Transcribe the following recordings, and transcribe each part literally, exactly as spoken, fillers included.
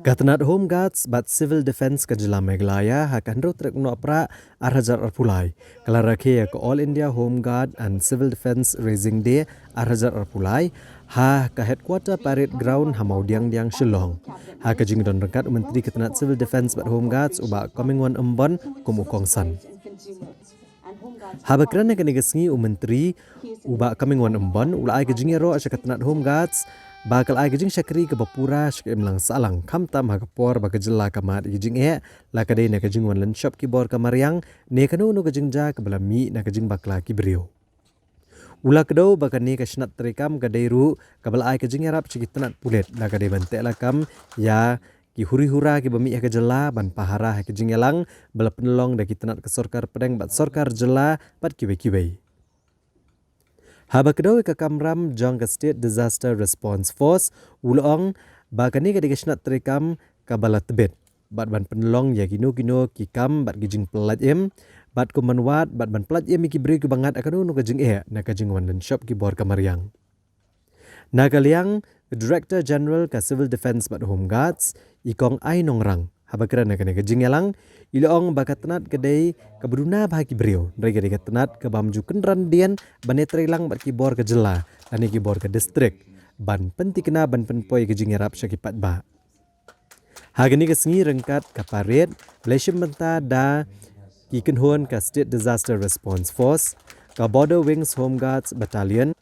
Ka tnat Home Guards bad Civil Defence ka jylla Meghalaya ha ka hynriew tarik u Nohprah ar hajar arphew lai ka la rakhe ïa ka All India Home Guard and Civil Defence Raising Day ar hajar arphew lai ha ka Headquarter Parade Ground ha Mawdiangdiang, Shillong. Ha ka jingdon ryngkat u Myntri ka tnat Civil Defence bad Home Guards u Bah Comingone Ymbon kum u kongsan. Haba kren ha kane ka sngi u Myntri u Bah Comingone Ymbon u la ai ka jingïaroh sha ka tnat Home Guards ba ka la ai ka jingshakri kaba pura sha ka imlang sahlang, khamtam ha ka por ba ka jylla ka mad ïa ka jingeh, la ka dei na ka jingwan lynshop ki bor ka mariang ne kano kano ka jingjia kaba la mih na ka jingbakla ki briew. U la kdew ba kane ka shnat treikam ka dei ruh kaba la ai ka jingïarap sha ki tnat pulit, la ka dei ban teh lakam ïa ki huri hura kiba mih ha ka jylla ban pahara ha ki jingïalang ba la pynlong da ki tnat ka sorkar pdeng bad sorkar jylla bad kiwei kiwei. Haba kdew ïa ka kamram jong ka State Disaster Response Force, u la ong ba kane ka dei ka shnat treikam kaba la tbit bad ban pynlong ïa kino kino ki kam bad ki jingpyllait im bad kum ban wad bad ban pyllait im ïa ki briew kiba ngat ha kano kano ka jingeh na ka jingwan lynshop ki bor ka mariang. Na ka liang Director General ka Civil Defence bad Home Guards, i Kong Ai Nongrang, haba kren ha kane ka jingïalang, i la ong ba ka tnat ka dei kaba duna bha ki briew, hynrei ka dei ka tnat kaba ym ju kynran dien ban ïatreilang bad ki bor ka jylla lane ki bor ka district ban pynthikna ban pynpoi ka jingïarap sha ki paidbah. Ha kane ka sngi ryngkat ka parade la shim bynta da ki kynhun ka State Disaster Response Force, ka Border Wings Home Guards Battalion,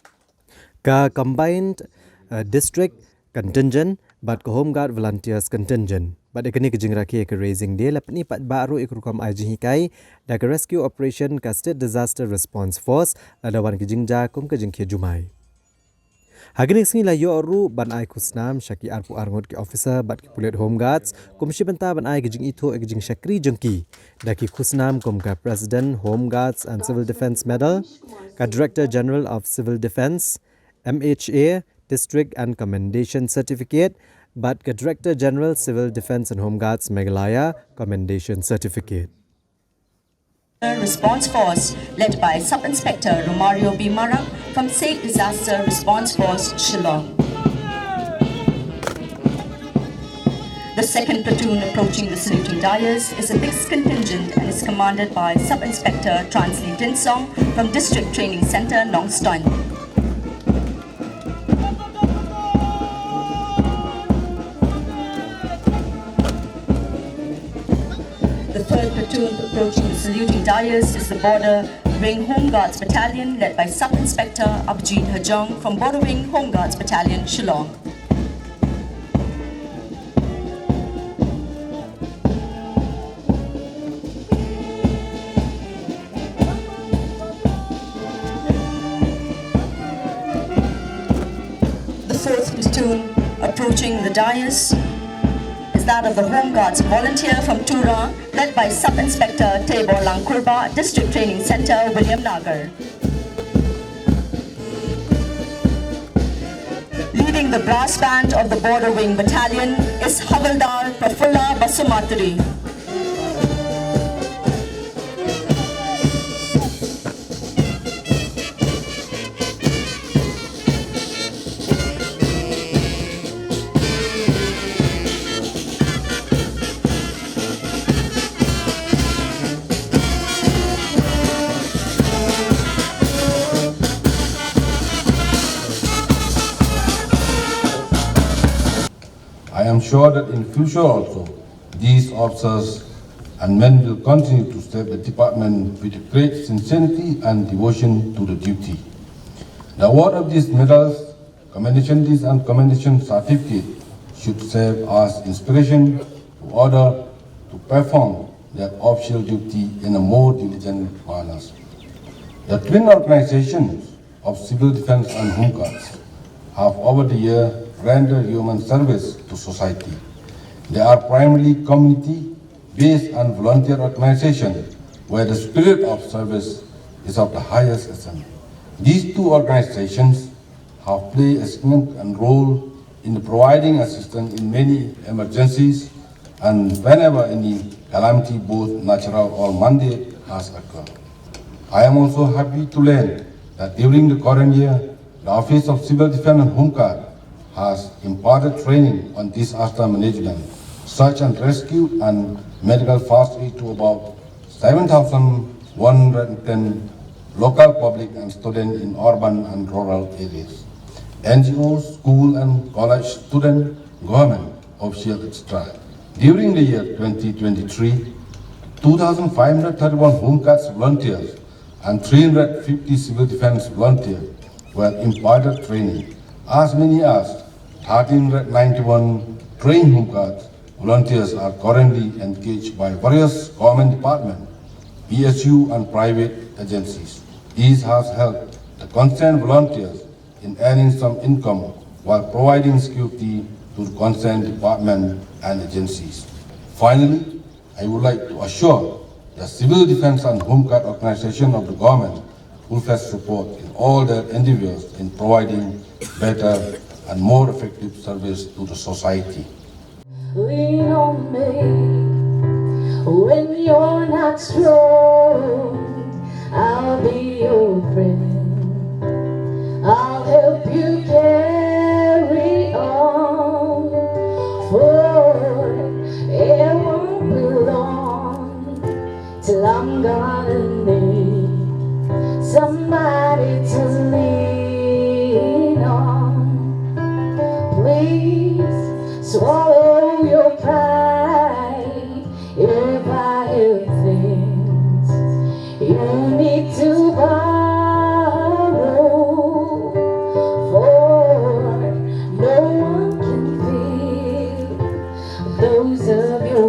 ka Combined, uh, District Contingent bad ka Home Guard Volunteers Contingent. Bad ha kane ka jingrakhe ka Raising Day la pyni paidbah ruh ïa ka rukom ai jinghikai da ka Rescue Operation ka State Disaster Response Force lada wan ka jingjia kum ka jingkhia jumai. Ha kane ka sngi la ïoh ruh ban ai khusnam sha ki arphew ar ngut ki officer bad ki pulit Home Guards kum shi bynta ban ai ka jingithuh ïa ka jingshakri jong ki da ki khusnam kum ka President Home Guards and Civil Defence Medal, ka Director General of Civil Defence, M H A, District and Commendation Certificate, bad ka Director General Civil Defence and Home Guards Meghalaya Commendation Certificate. Response Force, led by Sub Inspector Romario B Marak from State Disaster Response Force, Shillong. The second platoon approaching the saluting dais is a mixed contingent and is commanded by Sub Inspector Transley Tinsong from District Training Centre, Nongstoin. The third platoon approaching the saluting dais is the Border Wing Home Guards Battalion, led by Sub Inspector Abhijit Hajong from Border Wing Home Guards Battalion, Shillong. The fourth platoon approaching the dais is that of the Home Guards volunteer from Tura, led by Sub Inspector Teibor Langkurba, District Training Centre, Williamnagar. Leading the brass band of the Border Wing Battalion is Havildar Prafulla Basumatary. I am sure that in future also, these officers and men will continue to serve the department with great sincerity and devotion to the duty. The award of these medals, commendation list and commendation certificate should serve as inspiration to order to perform their official duty in a more diligent manner. The twin organizations of Civil Defence and Home Guards have over the year rendered human service to society. They are primarily community-based and volunteer organizations where the spirit of service is of the highest essence. These two organizations have played a significant role in providing assistance in many emergencies and whenever any calamity, both natural or man-made, has occurred. I am also happy to learn that during the current year, the Office of Civil Defence and Home Guard has imparted training on disaster management search and rescue and medical first aid to about seven thousand one hundred ten local public and student in urban and rural areas. N G Os, school and college student, government official, et cetera. During the year twenty twenty-three, two thousand five hundred thirty-one Home Guards volunteers and three hundred fifty civil defense volunteers were imparted training. As many as thirteen hundred ninety-one trained Home Guards volunteers are currently engaged by various government departments, P S U and private agencies. This has helped the concerned volunteers in earning some income while providing security to the concerned department and agencies. Finally, I would like to assure the Civil Defense and Home Guard organization of the government full-fledged support in all their endeavors in providing better and more effective service to the society. Lean on me when you're not strong. I'll be your friend. I'll help you carry on. For it won't be long till I'm gonna need somebody to lean on. Please swallow your pride if I hear things you need to borrow. For no one can fill those of your